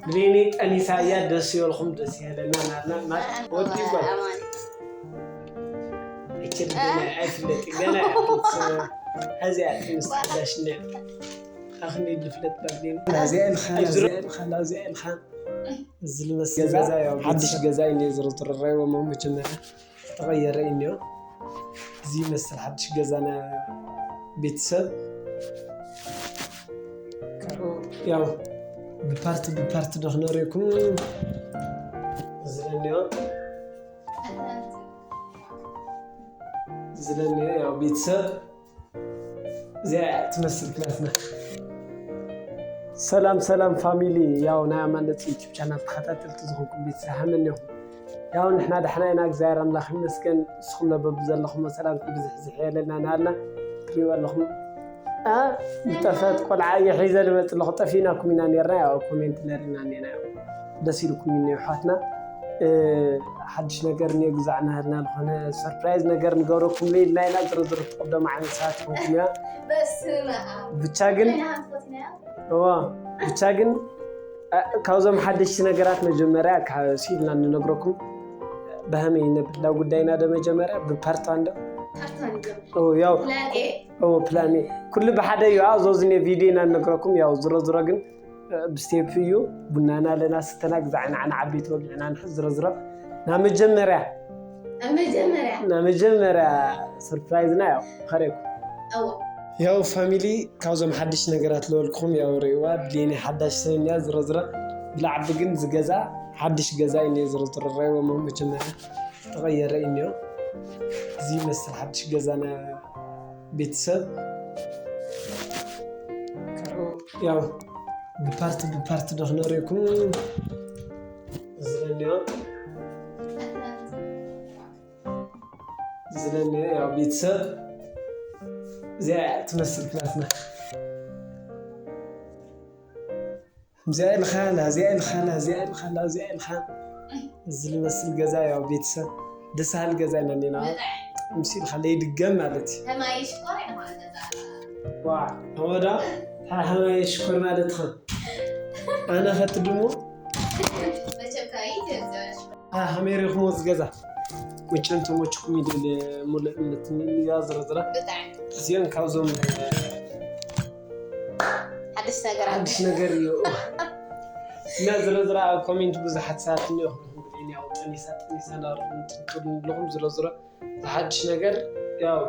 ብሌኒ ጠኒሳ እያ። ደስ ይበልኩም፣ ደስ ይበለና። ናና ናት ወዲ ጓል። እቺ ገና ኣይፍለጥ፣ ገና እያ ክትስማ። እዚኣ ትምስ ሓዳሽ እኒኣ። ኣኽኒ ልፍለጥ ባግሌኒ። እዚኣ ኢልካ፣ እዚኣ ኢልካ፣ እዚኣ ኢልካ። እዚ ልመስል ገዛ፣ ገዛ፣ ያው ሓድሽ ገዛ እዩ ዝርዝረው መጀመርያ። ተቐየረ እዩ እኒኦ። እዚ ይመስል ሓድሽ ገዛና ቤተሰብ። ካብኡ ያው ብፓርት ብፓርት ዶ ክነርእየኩም ዝለኒዮ፣ ዝለኒዮ ያው ቤተሰብ እዚኣ ትመስል ክላስና። ሰላም ሰላም ፋሚሊ፣ ያው ናይ ኣማነት ዩቲዩብ ቻናል ተኸታተልቲ ዝኾንኩም ቤተሰብ ሃመን ኢኹም? ያው ንሕና ደሕና ኢና፣ እግዚኣብሔር ኣምላኽ ይመስገን። ንስኹም ነበብ ዘለኹም ሰላም ብዝሕ ዝሕ የለና ናልና ትሪእዎ ኣለኹም። አ ዝጠፈት ቆልዓ እየ ሒዘ ልመጽእ ኣለኹ። ጠፊእናኩም ኢና ነርና፣ ያው ኮሜንት ነሪና እኒና፣ ያው ደስ ኢልኩም እኒኦ ኣሕዋትና። እ፣ ሓድሽ ነገር እኒኦ ግዛዕና ህልና ዝኾነ ሰርፕራይዝ ነገር ንገብረኩም ኢልና ኢና። ዝርዝር ትቕደሙ ዓይነት ሰባት ትኾንኩም እያ። በስመ ኣብ። ብቻ ግን፣ ናይ ናሃት ፈቲናያ? እዋ፣ ብቻ ግን፣ እ፣ ካብዞም ሓደሽቲ ነገራት መጀመርያ ካብ ሲልና ንነግረኩም ብሃመይ ነብላ ጉዳይና ዶ መጀመርያ ብፓርት ዋን ዶ? ፓርት ዋን ይገብር። ኦ፣ ያው፣ ፕላን ኤ። ኦ፣ ፕላን ኤ። ኩሉ ብሓደ እዩ። ኣብ ዞዝኔ ቪዲዮ ኢና ንነግረኩም። ያው ዝሮ ዝሮ ግን፣ እ፣ ብስቴፕ እዩ። ቡናና ኣለና፣ ስተና ግዛዕና፣ ዓና ዓበይቲ ወግዕና ንሕዝ ዝሮ ዝሮ። ናብ መጀመርያ፣ ናብ መጀመርያ። ናብ መጀመርያ ሰርፕራይዝና ያው ኸሬኩ። እዎ። ያው ፋሚሊ፣ ካብዞም ሓድሽ ነገራት ለበልኩኹም ያው ርእይዋ፣ ብሌኒ ሓዳሽ ሰብ እያ ዝሮ ዝሮ። ብላዕቢ ግን ዝገዛ ሓድሽ ገዛ እዩ ዝሮ ዝሮ። ርእይዎ መጀመርያ ተቐየረ እዩ። እዚ ይመስል ሓድሽ ገዛና ቤተሰብ። ካብኡ ያው ብፓርት ብፓርት ዶ ክነርእየኩም ዝለኒዮ፣ ዝለኒዮ ያው ቤተሰብ እዚኣ ትመስል ክላስና። እዚኣ ኢልካ ላ፣ እዚኣ ኢልካ ላ፣ እዚኣ ኢልካ ላ፣ እዚኣ ኢልካ። እዚ ልመስል ገዛ ያው ቤተሰብ ደስ በሃሊ ገዛ ኢና እኒና። ብጣዕሚ። ምስ ኢልካ ለይድገም ማለት እዩ። ከማይ ሽኮር ኢና ማለት እዩ። ዋ፣ ኣወዳ፣ ታ ከማይ ሽኮር ማለት ኸ? ኣነ ኸትድሞ? መቸም ካይ ተዘሽ። አ፣ ከመይ ርኢኹሞ እዚ ገዛ? መቸም ተመችኩም ይደል ሙሉእ እምነት እኒኣ ዝረዝራ። ብጣዕሚ። እዚኦም ካብዞም ሓድሽ ነገር ኣለ። ሓድሽ ነገር እዩ። እና ዝረዝራ ኣብ ኮሜንት ብዙሓት ሰባት እኒኦኹም። ያው ጠኒሳ፣ ጠኒሳ እናበልኩም ትጥቅሙ ኣለኹም። ዝረዝራ ዝሓድሽ ነገር ያው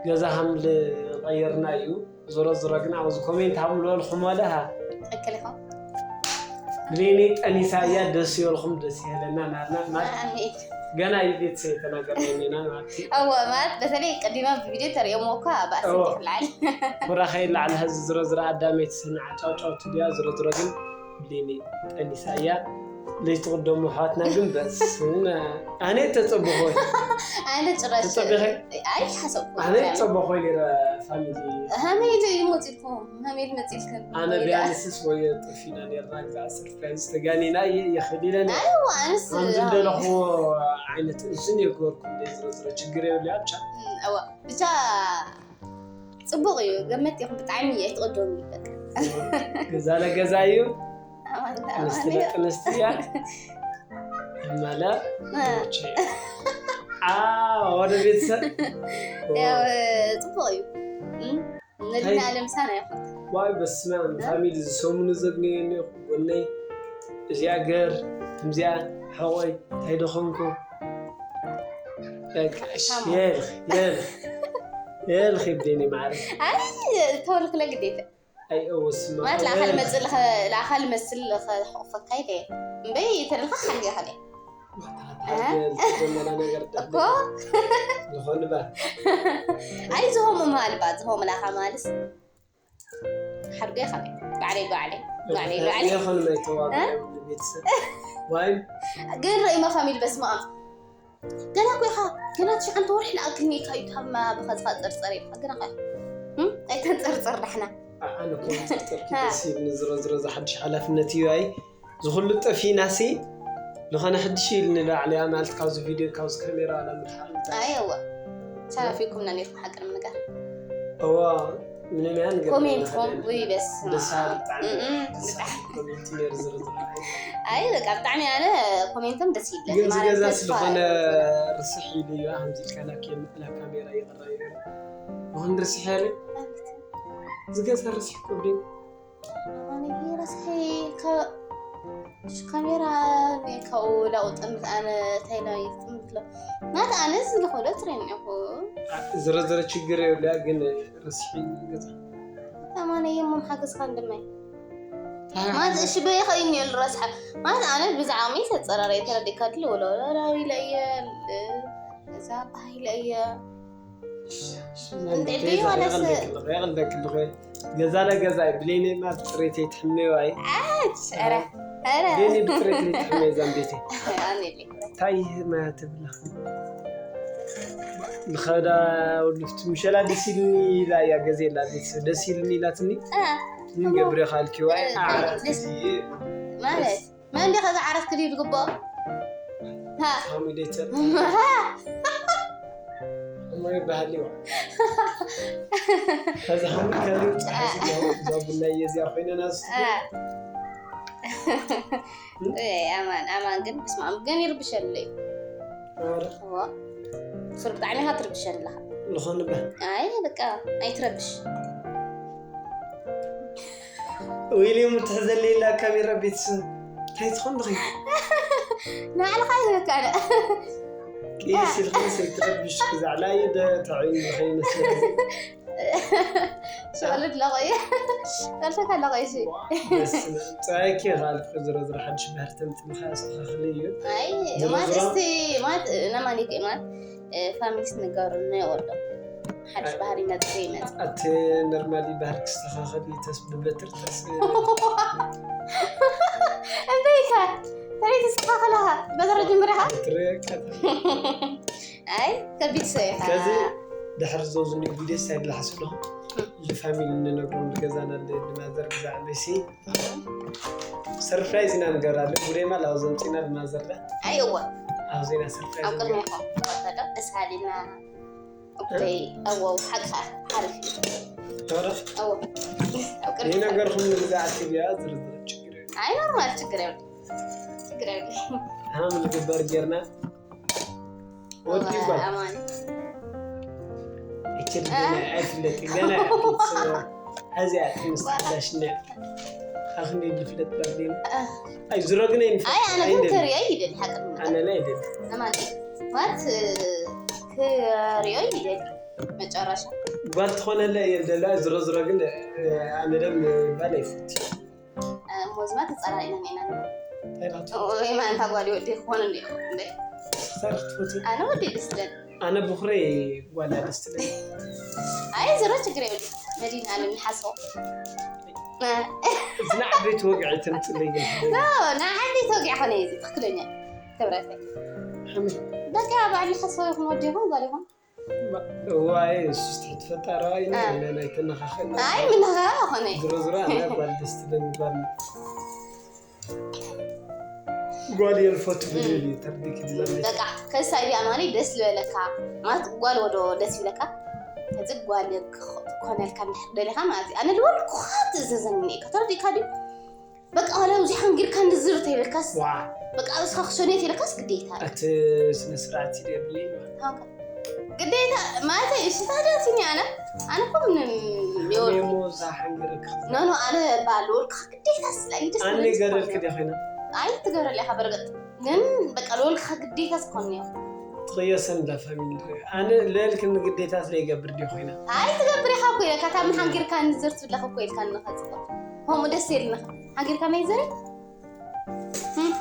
ገዛ ከም ልቐየርና እዩ። ዞሮ ዞሮ ግን ኣብዚ ኮሜንት ሃም ልበልኩም ወለ ሃ። ትክክል ኢኹም። ብሌኒ ጠኒሳ እያ፣ ደስ ይበልኩም፣ ደስ ይበለና ናልና ማለት ኣሜን። ገና እዩ ቤተሰብ የተናገርና ኢና ማለት እዩ። እወ፣ ማለት በተለይ ቀዲማ ብቪድዮ ተርእዮሞ እኳ ባእሲ እወ። ይብላል። ኩራ ከይላዓል ህዚ ዝሮ ዝሮ ኣዳመይቲ ስናዓ ጫውጫውቲ ድያ ዝሮ ዝሮ ግን ብሌኒ ጠኒሳ እያ። ለይትቕደሙ ኣሕዋትና ግን በስመ ኣነ ተጸበኹ። ኣነ ጭራሽ ተጸበኸ? ኣይ ሓሰብኩ። ኣነ ተጸበኹ ነይረ ፋሚሊ። ሃመይ ኢሉ እዩ መጺልኩም፣ ሃመይ ኢሉ መጺልክን። ኣነ ቢያንስስ ወይ ጥፊና ነርና ግዛ ሰርፕራይዝ ተጋኒና እየ የኸዲለኒ። ኣይዋ፣ ኣንስ ከም ዝደለኹዎ ዓይነት እንትን የገርኩም ደይ ዝረዝረ ችግር የብሉ ኣብቻ። እም፣ እዋ፣ ብቻ ጽቡቕ እዩ። ገመት ኢኹም ብጣዕሚ እየ ትቕደሙ እዩ በቃ። ገዛ ለገዛ እዩ። ኣማን፣ ኣንስቲ ኣማን እዩ። ለጥንስቲ እያ። እመለ እ። ኦኬ። አ፣ ወደ ቤተሰብ። ያው፣ ጽቡቕ እዩ። እም፣ ነዲና ታይ? ለምሳና ይኹን። ዋይ፣ በስመ ኣብ፣ እ? ፋሚሊ ዝሰሙኑ ዘግነየኒ ይኹን ጎነይ። እዚኣ ገር፣ ከምዚኣ፣ ሓቆይ፣ እንታይ ደኸንኩ? በቃ፣ እሺ፣ ታማ። የልኽ፣ የልኽ። የልኽ ይብደኒ ማዕረ። ኣይ፣ ተወልክለ ግዴታ። ኣይ፣ እወ፣ ስማ፣ ማለት ለኣኻል እወ። መጽእ ለኸ-፣ ለኣኻል መስል ለኸ-፣ ለኸ-፣ ለኸ-፣ እምበይ ተደልኻ ሓልየ ኸደ። ማታ፣ እ? ሓልየ፣ ዝተጀመረ ነገር እኮ። ደበና። ዝኾነ ባ። ኣይ፣ ዝሆሙ ማል ባ፣ ዝሆሙ ለኣኻ ማልስ። ሓድጎ ኸመይ? ባዕለይ፣ ባዕለይ፣ ባዕለይ፣ ባዕለይ። ዝኾነ ማይ ተዋጋ እ? ቤተሰብ። ዋይ። ግን ርእይማ ፋሚሊ በስመ ኣብ። ገና እኮ ኢኻ፣ ገና ትሽዓንተ ወርሒ ለኣክልኒ ኢልካ እዩ፣ ታማ ብኸዝኻ ጸርጸር ኢልካ፣ ገና እኮ ኢኻ። እም? ኣይተንጸርጸር ዳሕና። ኣ-፣ ኣነ እኮ ተንጸርጸርኪ ሃ። ደስ ይብልኒ፣ ዝሮ ዝሮ ዝሓድሽ ሓላፍነት እዩ፣ ኣይ፣ ዝኹሉ ጠፊእናሲ፣ ዝኾነ ሕድሽ ኢልኒ ላዕሊ፣ ያ ማለት ካብዚ ቪድዮ፣ ካብዚ ካሜራ፣ ላ ምድሓር እንታይ? ኣየዋ፣ ተራፊኩምና ነይርኩም፣ ሓቂ ንምንጋር። እዋ፣ ምንም ያህል ገበና ኮሜንትኩም ይኸደል። ውይ በስመ ደስ ኣብ። በጣም እም፣ ደስ ኮሜንት ነር ዝርዝር። ኣይ በቃ ብጣዕሚ ኣነ ኮሜንቶም ደስ ይብለኒ ግን ማለት ዝገዛ ተስፋ ስለኾነ እገብር። ርስሕ ኢሉ እዩ። ከምዚ ኢልካ ናብ ኬም- ናብ ካሜራ ይቕረብ ይብል። ይኹን ርስሕ ያለ ዝገዛ ርስሕ እኮ ብደይ ኣነ ረስሒ ከ- እሺ፣ ካሜራ እኔ ካብኡ ላውጥም ኣነ ታይላ ይጥምትሎ ናት ኣነ ዝልኾሎ ትሬን እኮ ዝረዘረ ችግር የብላ። ግን ርስሒ ገዛ ኣማነ የሞም ሓገዝካ እንድመይ ማለት እሺ በይኸ ይኒል ረስሓ ማለት ኣነ ብዛዕባ ሚ ተጸራረ ተረዲካ ድል ወሎ ኢለ እየ እዛ ባህ ኢለ እየ እንዴ፣ ድዩ ዋላስ ይቕልደክልኸ ገዛ ለገዛ ብሌኔ ናብ ፅሬት ይትሕመዩ ኣይ ኧረ ኧረ ብሌኔ ብፅሬት ይትሕመዩ ዛን ቤቴ ኣሜን እንታይ ማያ ትብላ ንኸዳ ውልፍቲ ምሸላ ደስ ኢልኒ ኢላ እያ ገዜ ኢላ ቤተሰብ ደስ ኢልኒ ኢላትኒ ምን ገብረ ካልኪ ዋይ ኣዕረፍቲ ማለት መን ዲኻ ዝዓረፍክ ድዩ ዝግብኦ ሃ ሳሚ ደይተ እሞ ይበሃል እዩ ከዚ ሓሚ ከዚ ፀሓይ እዛ ቡና እየ እዚኣ ኮይነ ናስ ኣማን ኣማን ግን ብስማም ግን ይርብሸለይ እዋ ሱር ብጣዕሚ ኢኻ ትርብሸኒ ኣለኻ ዝኾነ በ ኣይ በቃ ኣይትረብሽ ዊልዮም ትሕዘለይ ኢላ ካሜራ ቤትስን እንታይ ትኾን ድኺ ንባዕልኻ ይህበካ ኣነ ቅይስ ኢልካ ሰብ ትረብሽ ብዛዕላ እዩ ደ ተዕይኑ ከይመስል ሸወልድ ለቆየ ፈልፈካ ለቆየ ሲ ጸይኪ ካልኩ ዝሮ ዝሮ ሓድሽ ባህር ተምፅልካ ኣስተኻኽሊ እዩ ኣይ ማለት እስቲ ማለት ነማን ይክ ማለት ፋሚሊስ ንገሩ ናይ ወዶ ሓድሽ ባህሪ ይመፅእ ይመፅእ ኣቲ ኖርማሊ ባህር ክስተኻኸል እዩ ተስ ብበትር ተስ እንበይካ ተለይ ተስተኻኸለኻ በዘረ ጅምርኻ ትረቀት ኣይ ከቢድ ሰብ ኢኻ ከዚ ድሕር ዘውዝኒ ቪዲዮ ሳይድ ላሓስሎ ልፋሚሊ ንነግሮም ዝገዛና ልማዘር ብዛዕባ ሲ ሰርፕራይዝ ኢና ንገብራ ለ ጉሬማ ላው ዘምፂና ልማዘር ለ ኣይ እወ ኣብ ዜና ሰርፕራይዝ ኣብ ቅድሚኹም ወሰዶ እሳሊና ኦይ እወ ሓቅኻ ሓሪፍ እዩ ተረ እወ ኣብ ቅድሚ ይህ ነገርኩም ንግዛዕ ቲቪያ ዝርዝር ችግር የለም። ኣይ ኖርማል ችግር የብሉ ችግር የብሉ ሃም ዝግበር ጌርና ወዲ ይባል ኣማን እችል ገና ኣይፍለጥ ገና እዚኣ ትምስዳሽና ኣኽንዲ ዝፍለጥ ባርዴን ኣይ ዝሮ ግን ኣይ ኣነ ግን ክሪኦ ይደል ሓቂ ኣነ ላይ ደል ኣማን ማለት ክሪኦ ይደል መጨረሻ ጓል ትኾነለ እየ ደላ ዝሮ ዝሮ ግን ኣነ ደም ባል ኣይፉት ሞዝማ ተፀራሪና ኔና ታይናቱ ወይ ማንታ ጓል ወዲ ክኾን እንዲ እንደ ሳር ክትፈቲ ኣነ ወዲ ደስ ይለኒ ኣነ ብኹረይ ጓል ደስ ትለኝ ኣይ ዝሮ ችግር የብሉ መዲና ኣነ ንሓስቦ ዝና ዓበይቲ ወግዒ ተምፅለይ ግን ንዓበይቲ ወግዒ ኮነ እዩ ትክክለኛ ክብረተይ በቃ ባዕሊ ሓስቦ ይኹን ወዲ ይኹን ጓል ይኹን ዋይ እሱስ ትሕት ፈጣራዋይ ናይ ተነኻኸል ኣይ ምንኻ ኮነ ዝሮ ዝሮ ኣነ ጓል ደስ ትለኝ ጓል ጓል የልፈቱ ብልብል እዩ ተርዲክ ዝለለ በቃ ከሳይ ቢያ ማለት ደስ ዝበለካ ማለት ጓል ወዶ ደስ ይብለካ እዚ ጓል ኮነልካ እንድሕር ደሊኻ ማለት እዩ ኣነ ልወልኩኻ ትእዘዘኒ እየ ከተረዲእካ ድዩ በቃ ዋላ ኣብዚ ሓንጊርካ እንድዝር ተይበልካስ ዋ በቃ እስኻ ክሸኔት ኢለካስ ግዴታ እዩ። እቲ ስነ ስርዓት ይደብሊ ግዴታ ማለት እሺ ታዲያ ትኒ ኣነ ኣነ እኮ ምንም ይወል ሞዛ ሓንገረክ ኖ ኖ ኣነ ባል ወልካ ግዴታ ስለ እዩ ደስ ኣነ ዝብል ገረልክ ስፖርት ዲያ ኮይና ኣይ ትገረል ኢኻ በርግጥ ግን በቃ ልወልካ ግዴታ ዝኾን እዮ ትቕየሰን እንዳ ፋሚሊ ኣነ ልዕልክ ንግዴታ ስለይገብር ዲ ኮይና ኣይ ትገብር ኢኻ እኮ ኢለካ ካብ ሓንጊርካ ንዝር ትብለኽ እኮ ኢልካ ንኸፅእ ከምኡ ደስ የልንኻ ሓንጊርካ መይዘሪ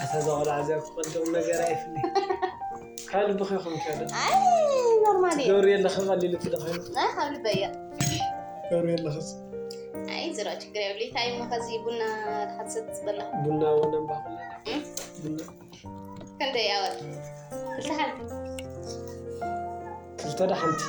ኣታ እዛ ቆልዓ እዚኣ ክቐደም ነገር ኣይፍልይ ካብ ልብኺ ይኹን ከደ ኣይ ኖርማል እዩ ገብር የለኸ ቀሊሉ ትደኸ ኣይ ካብ ልበይ እያ ገብር የለኸስ ኣይ ዝሮ ችግር የብሉ እንታይ እሞ ከዚ ቡና ክትሰቲ ዝበላ ቡና ወነንባ ቡና ክንደይ ኣወል ክልተ ሓንቲ ክልተ ዳ ሓንቲ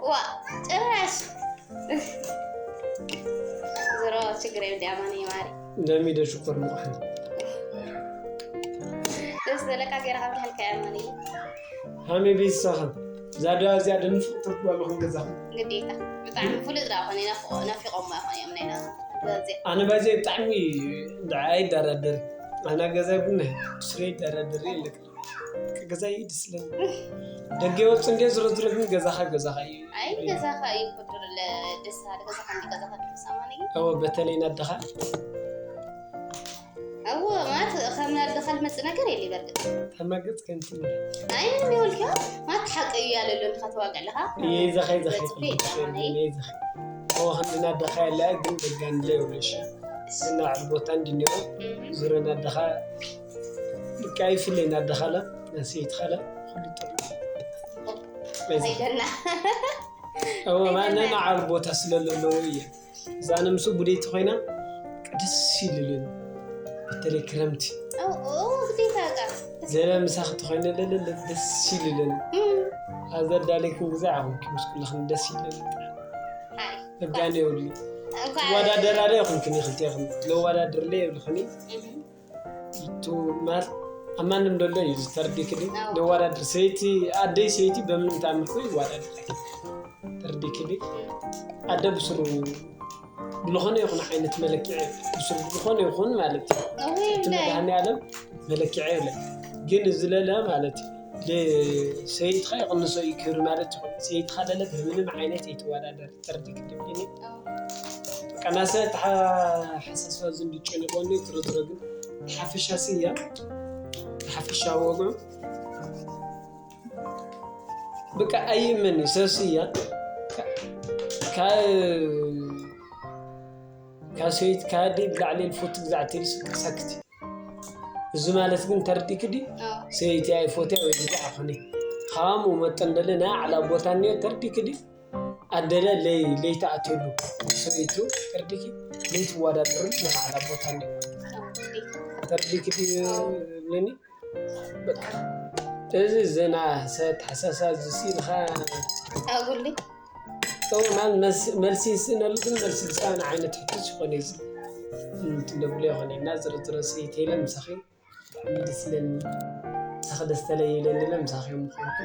ዋ ጭራሽ ዝሮ ችግር የብሉ ኣማኒ ማሪ እንደሚደ ሽኮር ምቑሓን ደስ ዘለካ ገይራ ካብ ዝሓልካ ኣማኒ ሃሚ ቤተሰኻ እዛ ድዋ እዚኣ ድንፍቕ ተትበሉ ክንገዛኹም ግዴታ እቲ ብጣዕሚ ፍሉጥ ዳ ኾነ ናፍቆ ናፊቆሞ ይኾን እዮም ናይና በዚ ኣነ ባይዘ ብጣዕሚ ንዓይ ኣይደራደር ኣና ገዛይ ቡና ስረ ይደራደር የለክ ገዛይ ይድስለን ደገ ወፅ እንደ ዝሮ ዝሮ ግን ገዛኻ ገዛኻ እዩ ኣይ ገዛኻ እዩ ክድር ደስ ሃለ ገዛኻ እንዲ ገዛኻ ደስ ኣማኒ እዎ በተለይ ናደኻ እዎ ማለት ከም ናደኻ ልመጽእ ነገር የለ በርግጥ ተመገጽ ከንቲ ኣይ ምንም ይወልካ ማለት ሓቂ እዩ ያለሉ እንካ ተዋቀለኻ ይዘኸይ ዘኸይ ይዘኸይ ኦ ክንዲ ናደኻ ያለ ግን ደጋ እንደ ይውልሽ እና ቦታ እንድንዮ ዙረ ናደኻ ብቃ ይፍለይ ናደኻለ ነስይትኻለ ኩሉ ጥሩ ይደና እዎ ማነና ዓብ ቦታ ስለለለዎ እየ እዛ ንምሱ ቡደይቲ ኮይና ደስ ይልልን በተለይ ክረምቲ ግዴታ ቃ ዘለ ምሳኺ ተኮይነ ለለለ ደስ ይልልን ኣብ ዘዳለይኩም ግዜ ዓኹምኪ ምስ ኩልኽን ደስ ይልልን እጋን የብሉ ትወዳደራለ ይኹንክን ይኽልቴኽን ለወዳድርለ የብልኽኒ ቱ ማለት ኣብ ማንም ደሎ እዩ ዝተርዲክሊ ደወዳድር ሰይቲ ኣደይ ሰይቲ በምንም ተኣምር ይወዳድር ተርዲክሊ ኣደ ብስሩ ብዝኾነ ይኹን ዓይነት መለክዒ ብስሩ ብዝኾነ ይኹን ማለት እዩ እቲ መድሃኒ ዓለም መለክዒ የለ ግን ዝለለ ማለት እዩ ሰይድካ ይቕንሶ እዩ ክብሪ ማለት ይኹን ሰይድካ ለለ ብምንም ዓይነት ይትወዳደር ጥርዲ ክድብኒ ቀናሰ ተሓሳስባ ዝንዲ ጨኒቆኒ ጥርጥሮ ግን ሓፈሻ ስያ ሓፈሻ ወግዑ ብቃ ኣይመን ሰስያ ካብ ሰይት ካዲ ብላዕሊ ልፉት ግዛዕ ተሪሱ ሰክቲ እዚ ማለት ግን ተርዲክዲ ሰይቲ ኣይፎትያ ወይ ግዛዕ ኾነ ካሙ መጠን ደለ ናይ ዓላ ቦታ እኒኦ ተርዲክዲ ኣደለ ለይ ለይታ ኣትሉ ሰበይቱ ተርዲኪ ለይትወዳደሩ ናይ ዓላ ቦታ እኒኦ ተርዲክዲ ብለኒ እዚ ዝና ሰተሓሳሳ ዝሲልኻ ኣጉሊ ጥቕማን መልሲ ይስእነሉ ግን መልሲ ብሳን ዓይነት ሕቶ ዝኾነ እዚ ትደብሎ ይኾነ እና ዝርዝረ ስይተይለ ምሳኺ ብጣዕሚ ደስ ይለኒ ምሳኺ ደስ ተለይ ይለኒ ለ ምሳኺ ምኾንኩ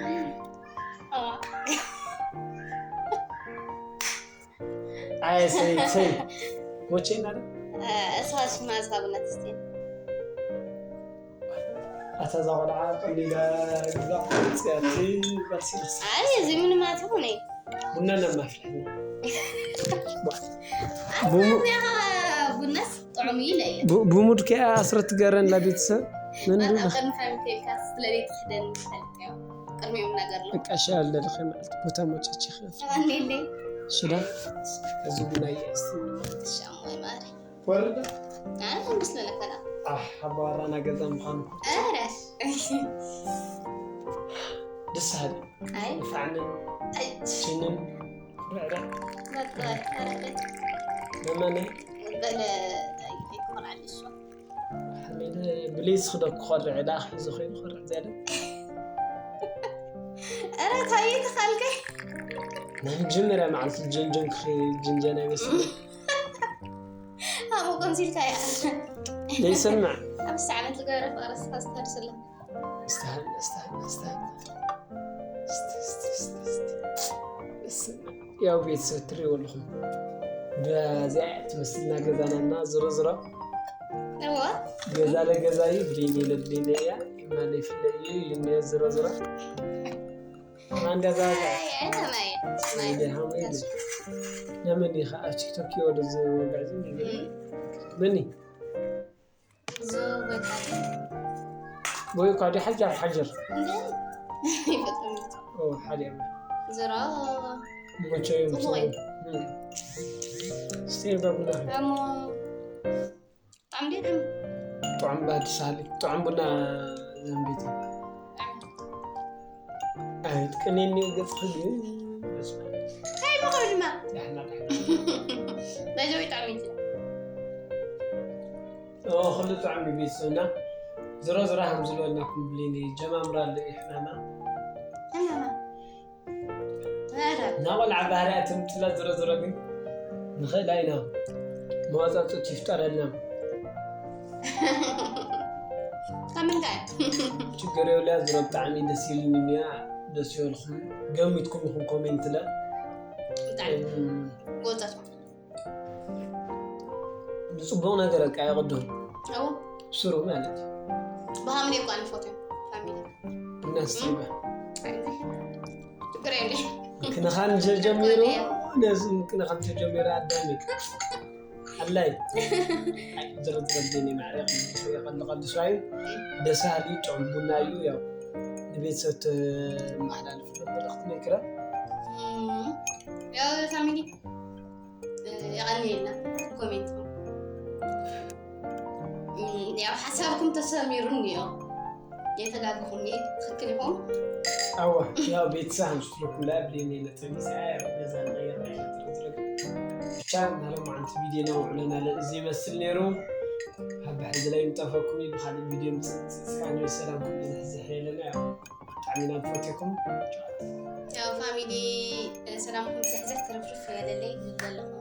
ኣየ ሰይ ሰይ ሞቼ እና እሳ ሽማ ዝካ ቡና ትስቴ ኣታ እዛ ቆልዓ ቀሊላ ግዛ ጽያቲ ባሲልስ ኣይ እዚ ምን ማለት ይኾነ ቡና ነማፍልሕ ቡናስ ጥዑም ይለየ ብሙድ ከያ ኣስረት ገረን ለቤተሰብ ምን ማለት ኣብ ቀድሚ ፋሚሊ ቴልካ ስለቤት ክደን ፈልጥ ቅድሚኦም ነገር ሎ ቀሻ ኣለልኸ ማለት ቦታ ሞጨች ይኽእል ኣኔሌ ሽዳ እዚ ቡና ይእስቲ ሻሞይ ማሪ ወረደ ኣነ ምስለ ለከላ ኣባራና ገዛ ምዃኑ ኧረ ደስ ሃለ ኣይ ንፋዕንን ኣይ ሽንን ኩርዕርዕ በቃ ኧረ መመነ በለ ይኮራል እሱ ብሌስ ክደ ክኾርዕ ዳ ክሕዚ ኮይኑ ክኾርዕ ዘለ ኧረ ታየ ተኻልከ ናይ መጀመርያ መዓልቲ ጀንጀን ክኸ ጀንጀን ኣይመስል ኣብኡ ከምሲልካ እያ ዘይሰምዕ ኣብ ሰዓበት ዝገበረ ፍቕረስካ ዝተርስለ استهل استهل استهل است- است- است- است- است- ያው ቤተሰብ ትሪእዎ ኣለኹም በዚኣ ትመስልና ገዛና እና ዝሮ ዝሮ እዋ ገዛ ለገዛ እዩ ብሌን ለብሌን እያ ይማለ ይፍለ እዩ ይነ ዝሮ ዝሮ ማን ገዛ ነመን ኢኻ ኣብ ቲክቶክ ይወደ ዝወግዕ መኒ ወይ ኳ ሓጀር ሓጀር ሓደ ዝሮ መቸዮም ስቴር በቡና ጣዕም ጥዑም ባህዲ ሳሊ ጥዑም ቡና ዘንቢት ኣይትቀኔኒ ገጽ ክሉ እንታይ ምኸው ድማ ዳሕና ዳሕና ናይዘ ወይ ጣዕም ይትላ ኦ፣ ክሉ ጥዑም እዩ ቤተሰብና። ዝሮ ዝሮ ሃም ዝበልና ኩምብሊኒ ጀማምራ ኣሎ እዩ ሕማማ። ሕማማ። ኧረ፣ ናቆልዓ ባህርያ ትምጥላ ዝሮ ዝሮ ግን ንኽእል ኣይና መዋፃፅት ይፍጠረልና። ካብ ምንታይ? ችግር የብላ ዝሮ ብጣዕሚ ደስ ይልኒ እኒኣ ደስ ይበልኩም ገሚትኩም ኢኹም ኮሜንት ለ ብጣዕሚ ጎዛት ንፅቡቕ ነገር በቃ የቕድም ኣዎ ስሩ ማለት እዩ። ብሃምሊ እኳ ንፎትዮ ፋሚሊ እናስተባ ችግር የለ ክንኻን ጀሚሩ ነዚ ክንኻን ተጀሚሩ ኣዳሚ ኣላይ ዝረዝረብኒ ማዕረ ቀልቀል ስዋይ ደስ ሃሊ ጥዑም ቡና እዩ። ያው ንቤተሰብ ተመሓላልፍ መልእኽቲ ነክረ ያው ፋሚሊ የቐንየልና ኮሜንትኩም ያው ሓሳብኩም ተሰሚሩኒ እዮ የተጋግኹኒ ትኽክል ይኹም ኣዋ ያው ቤተሰብ ሃምስትልኩም ላይ ብሌን ነጥብ ሚስያ ያው ገዛ ንቀየር ዝረዝረብ ብቻ ናሎም ዓንቲ ቪዲዮ ነውዕለና እዚ ይመስል ነይሩ። ኣብ ሕዚ ላይ ንጠፈኩም ብካሊእ ቪዲዮ ምፅፅስካኒ ሰላምኩም ብዝሕዝሕ የለና ያው ብጣዕሚ ናብ ፎቴኩም ያው ፋሚሊ ሰላምኩም ዝሕዝሕ ትርፍርፍ ያለለይ ዘለኹም